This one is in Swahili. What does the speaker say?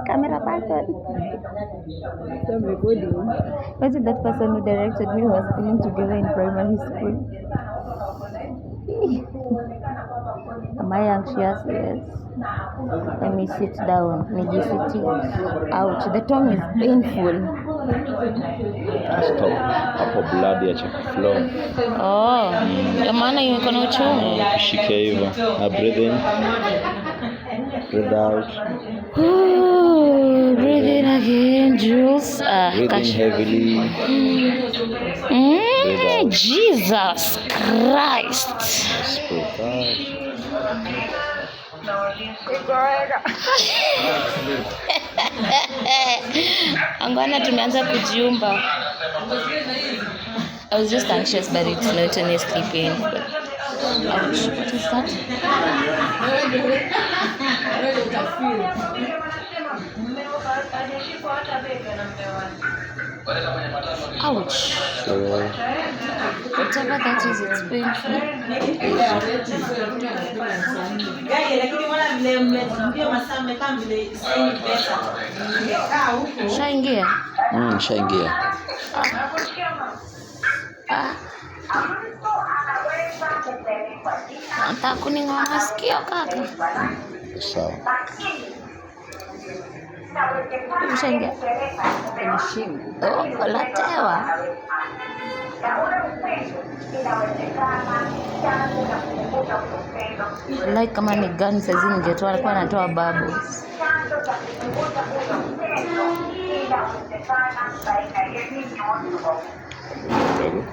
Camera person. So I'm recording. Imagine that person who directed me was feeling together in primary school. Am I anxious? Yes. Let me sit down. Nijisitie. Ouch. The tongue is painful. Stop. Hapo blood ya flow. Oh, ndio maana iko na uchungu. Ushike hivyo. Na breathe in. Breathe out. Ooh, breathe in again, Jules. Ah, Breathe in heavily. Breathe out. Jesus Christ. Yes, breathe out. Angwana tumeanza kujiumba. I was just anxious, but it's not honestly painful. Ouch, what is that? Ouch. So, Whatever that is, it's painful. Shaingia? Shaingia. Ah. Nataka kuning'oa masikio kaka. Sawa. Ushaingia? Oh, latewa. Like kama ni gani saizi ningetoa, alikuwa anatoa bubbles. Kidogo.